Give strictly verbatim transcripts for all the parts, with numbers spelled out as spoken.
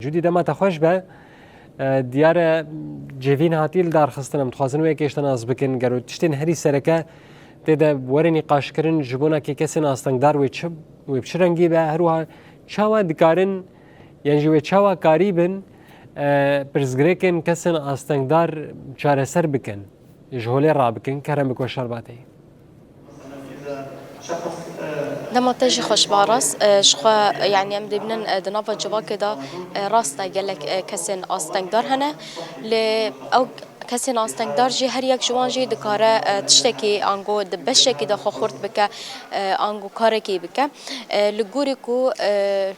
Cûdî, dema te xweş be. E, diyar e, civîn hatî li dar xistin. Em dixwazin wê yekê ji te nas bikin. Gero tiştên herî sereke tê de were nîqaşkirin, ji bona kê kesên astengdar wê çi, wê bi çi rengî be, her wiha çawa dikarin, yan jî wê çawa karî bin, e, pirsgirêkên kesên astengdar çareser bikin, ji holê rabikin, kerem bi ku şer bateyî. Dema te jî xweş be Aras. E, ji xwe, yanî em dibînin, e, di nava civakê de, e, rast e gelek, e, kesên astengdar hene. Lê ew kesên astengdar jî her yek ji wan jî dikare, e, tiştekî ango di beşekî de xwe xurt bike, e, ango karekî bike. E, li gorî ku, e,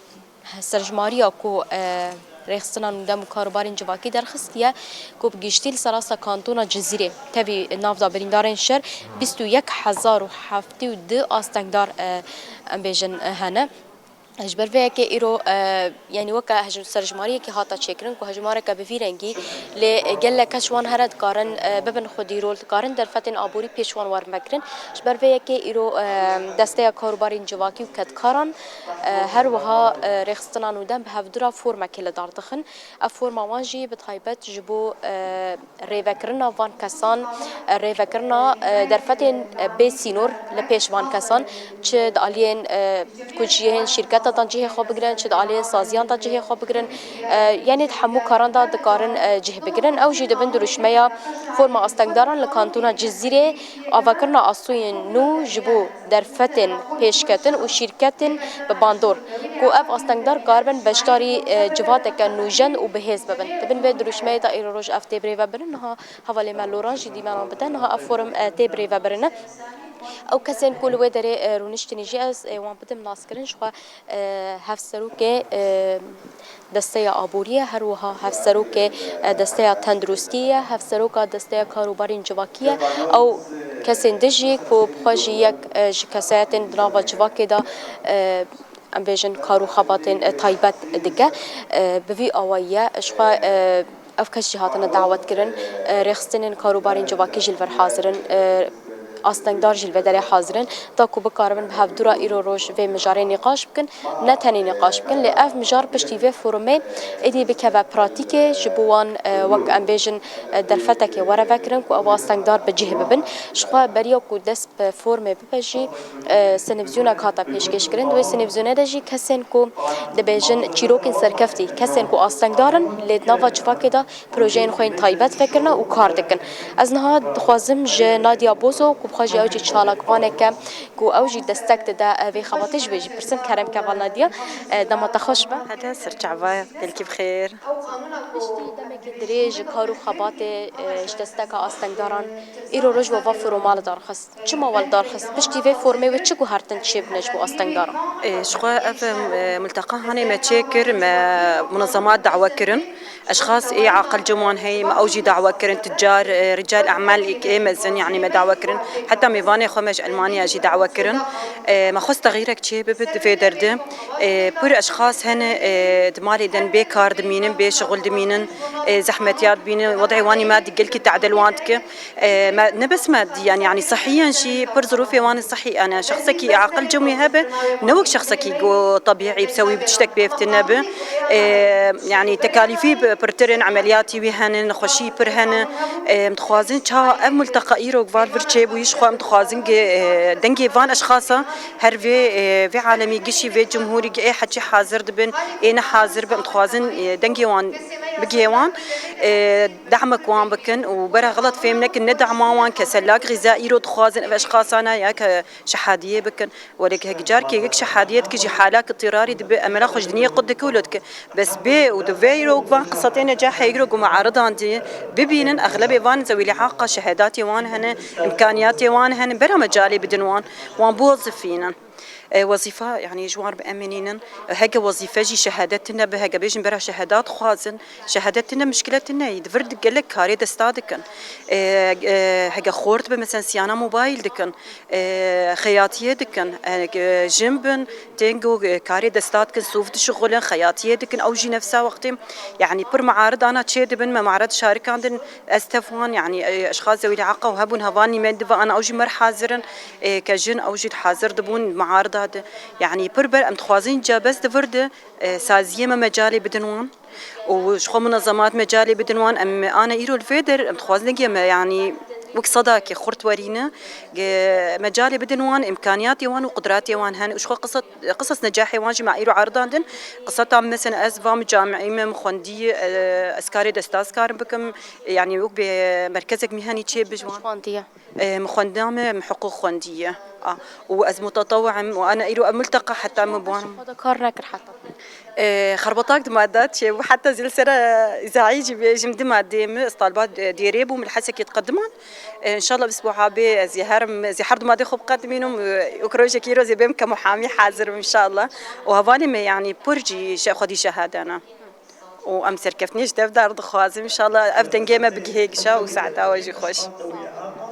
serjimariya ku, e, Rêxistina Nûdem û Karûbarên Civakî derxistiye, ku bi giştî li ser asta kantona Cizîrê tevî nav da birîndarên şer bîst û yek hezar û heftê û du astengdar, e, em bêjin, e, hene. Ji ber vê yekê îro, e, yanî weke hej-, serjimariyekê hata çêkirin ku hejmareke bi vî rengî, lê gelek kes ji wan here dikarin, e, bibin xwedî rol, dikarin derfetên aborî pêş wan werin vekirin. Ji ber vê yekê îro, e, desteya karûbarên civakî û kedkaran, e, her wiha, e, Rêxistina Nûdem bi hevdû re formekê li dar dixin. Ev forma wan jî bi taybet ji bo, e, rêvekirina van kesan, e, rêvekirina, e, derfetên, e, bê sînor li pêş van kesan, çi di aliyên, e, ku cihên şîrketan de cihê xwe bigirin, çi di aliyên saziyan de cihê xwe bigirin, e, yanî di hemû karan de dikarin, e, cih bigirin. Ew jî dibin dirûşmeya forma astengdaran li kantona Cizîrê, avakirina astûyên nû ji bo derfetên pêşketin û şîrketên bi bandor, ku ev astengdar karibin beşdarî, e, civateke nûjen û bihêz bibin. Di bin vê dirûşmeyê de îro roj ev tê birêvebirin. Niha hevalê me Loran jî dîmenan bide. Niha ev forum, e, tê birêvebirine. Ew kesên ku li wê derê, e, rûniştine jî ez, e, wan bidim naskirin. Ji xwe, e, hevserokê, e, Desteya Aborî ye, her wiha hevserokê, e, Desteya Tenduristî ye, hevseroka Desteya Karûbarên Civakî ye. Ew kesên din jî ku bi xwe jî yek, e, ji kesayetên di nava civakê de, e, em bêjin kar û xebatên, e, taybet dike. E, bi vî awayî ye. Ji xwe, e, ev kes jî hatine dawet kirin. E, rêxistinên karûbarên civakî jî li vir hazir in. E, astengdar jî li vê derê hazir in, da ku bikaribin bi hevdû re îro roj vê mijarê nîqaş bikin, ne tenê nîqaş bikin, lê ev mijar piştî vê forumê êdî bikeve pratîkê, ji bo wan, e, wek em bêjin, e, derfetekê were vekirin ku ew astengdar bi cih bibin. Ji xwe beriya ku dest bi formê bibe jî, e, sînevîzyonek hate pêşkêş kirin. Di wê sînevîzyonê de jî kesên ku dibêjin çîrokên serkeftî, kesên ku astengdar in, lê di nava civakê de projeyên xwe yên taybet vekirine û kar dikin. Ez niha dixwazim ji Nadia Bozo, ku bi xwe jî ew jî çalakvaneke ku ew jî destek dide, e, vê xebatê, ji wê jî pirsim. Kerem ke heval Nadia, e, dema te xweş be. Hede ser çava, gelkî bi xêr. Ew qanûna piştî demekî dirêj ji kar û xebatê, e, ji desteka astengdaran îro roj we va foruma li dar xist. Çima we li dar xist? Piştî vê formê wê çi guhertin çêbine ji bo astengdaran? Ê, ji xwe ev, e, multeqa hanê me çêkir, me munezemat dawe kirin. Eşxas ê aqil cem wan heye, me ew jî dawe kirin, ticar, e, rical e'mal ê mezin, yanî me dawe kirin. Heta mêvanê xwe me ji Elmanya jî dawe kirin. E, me xwest texîrek çê bibe di vê derdê. E, pir eşxas hene, e, di malê de bê kar dimînin, bê şixul dimînin, e, zehmetiyar dimînin. Wed'ê wan jî madî gelkî tedil wan dike. E, me, ne bes maddiyen, yani sihiyen jî pir zirûfê wan sihî, yani şexsekî aqil cem wî hebe, ne wek şexsekî ku tebîî bi sewî bi tiştek pêvtin nebe. E, yani tekalîfî bi-, pirtir in, emeliyatî wî hene, nexweşî pir hene. E, em dixwazin ça ev multeqa îro wan vir çêbûyî, ji xwe em dixwazin ge, e, dengê van eşxasa her vê, e, vê alemî gişî vê cumhûrî ge ê heçî hazir dibin, ê ne hazir bin, em dixwazin, e, dengê wan bigihê wan. E, Dehmek wan bikin û bera xelet fêm nekin, ne dehma wan kesellak xîza îro dixwazin ev eşxasana ya ke şehadiyê bikin. Welê hek carkê yek şehadiyê dike jî halak tirarî dibe, emela xwe ji diniyê qut dike û lo dike. Bes bê û di vê îro van qisatê necahe îro ku muaridan dî bibînin, exlebê van zewî lîhaqa şehedatê wan hene, imkaniyatê wan hene, bera me calê bidin wan, wan biwezifînin. E, wezîfa, yani ji wan re bi eminînin. E, heke wezîfe jî şehadet tune be, heke bêjin bera şehadat dixwazin, şehadet tune, mişkile tune ye. Di vir gelek karê desta dikin. E, e, heke xort be, mesela siyana mobayl dikin, e, xeyatiyê dikin, e, e, jin bin, têngo, e, karê desta dikin, sûv dişixulin, xeyatiyê dikin, ew jî nefsa wextê, yani pir muarid ana çê dibin, me muarid şarikan din, Ez tev wan, yanî, e, eşxas zewî lîaqa û hebûn hevalên me diva ana ew jî mer hazir in, e, ke jin ew jî hazir dibûn muarida Yanî pir ber em dixwazin ca bes di vir de, e, saziyê me mecalê bidin wan. Û ji xwe munezemat mecalê bidin wan. Em ana îro li vê der, em dixwazin dengê me, yanî wek sedakê xurt werîne. Ge-, mecalê bidin wan, îmkaniyatê wan û qudratê wan hene. Û ji xwe qisas, qisas necahê wan jî me îro eridandin. Qiseta mesela ez va min camî me, min xwendî, e, ez karê destaz karim bikim. Yanî wek bê merkezek mîhenî çê bijwan. Xwendiye. Em, xwendina me, em, hiqûq xwendiye. A, û ez mutetewim û ana îro ev multeqa heta min buan. Xwe da kar nekir heta. E, xerbetak dima da çêbû, heta zî li ser îzayî jî bêjim, dima dê min, ez taliba dêrê bûm, li Hesekê diqediman. E, înşallah bisbuha bê, ez ê herim, ez ê her dima dê xwe biqedimînim, e, û rojekî îro zê bêm ke muhamî hazir im înşallah. Û hevalê me, yanî pir jî şe-, xwedî şehadana. Û em serkeftinê ji dev dar dixwazin. Înşallah ev dengê me bigihê gişa û saeta we jî xweş.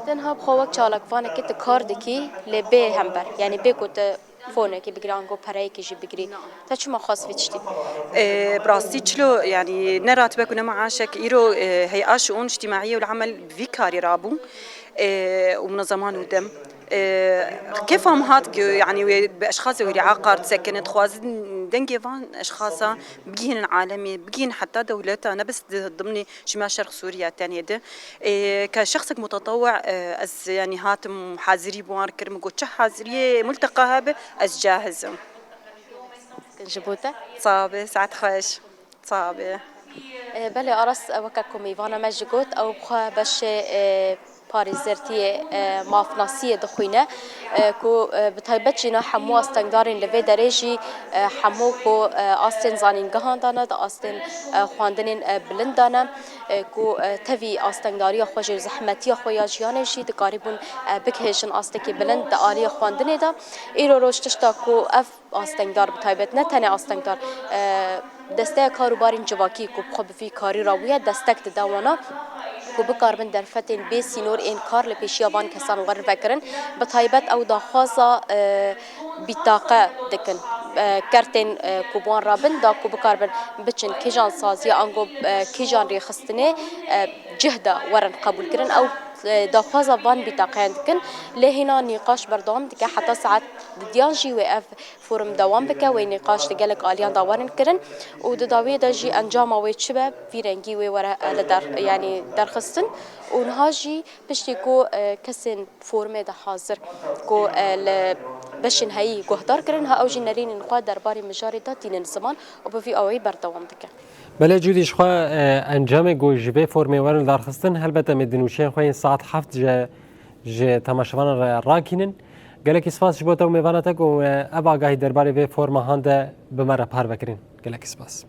Tenha bi xwe wek çalakvanekê tu kar dikî, lê bê hember, yanî bê ku tu fonekê bigirî, ango pereyekê jî bigirî. Te çima xwest vî tiştî? Ee, bi rastî çilo, yanî ne ratibe ku ne maaşek, îro, e, hey'a şiûn îctîmaiyê û amel bi vî karî rabû. Ee, û munezeman û dem. Ee, kêfa min hat ku, yanî wê bi eşxasê wêrî aqar disekine, dixwazin dengê van eşxasa bigihînin alemê, bigihînin heta dewleta, ne bes di dimnê şima Şerq Sûriya tenê de. Ê, ke şexsek mutetewi, e, ez, yanî, hatim hazirî bi wan kirim, got, çi haziriyê multeqa hebe, ez cahiz im. Ji bo te? Sax be, saet xweş. Sax be. E, belê, Aras, e, weke ku mêvana me jî got, ew bi xwe beşê, e, parêzertiyê, e, mafnasiyê dixwîne, e, ku, e, bi taybet jî na hemû astengdarên li vê derê jî, e, hemû ku, e, astên zanîngehan dane, di astên, e, xwendinên, e, bilind dane, e, ku, e, tevî astengdariya xwe jî û zehmetiya xwe ya jiyanê jî dikarîbûn, e, bigihêjin astekî bilind di aliyê xwendinê de. Îro roj tişta ku ev astengdar, bi taybet ne tenê astengdar, e, desteya kar û barên civakî ku bi xwe bi vî karî re bûye, destek dide wana ku bikaribin derfetên bê sînor ên kar li pêşiya van kesan werin vekirin. Bi taybet ew daxwaza, e, bîtaqe dikin. E, kertên, e, ku bi wan re bin da ku bikaribin biçin kîjan saziya ango, e, kîjan rêxistinê, e, cih de werin qebûlkirin. Ew, e, daxwaza van bîtaqeyan dikin. Lê hîna nîqaş berdewam dike heta saet didiyan jî wê ev forum dewam bike, wê nîqaş li gelek aliyan de werin kirin û di dawiyê de jî encama wê çi be, vî rengî wê were, e, li der, yanî derxistin. Û niha jî piştî ku, e, kesên forumê de hazir ku, e, li beşên heyî guhdar kirin, ha ew jî nerînên xwe derbarê mijarê de tînin ziman û bi vî awayî berdewam dike. Belê Cûdî, ji xwe, e, encamê ku ji vê formê werin darxistin, helbet em ê dinûşiyên xwe yên saet heft ji, ji temaşevanan re rakînin. Gelekî spas ji bo te û mêvana te ku, e, ev agahî derbarê vê forma han de bi me re parve kirin. Gelekî spas.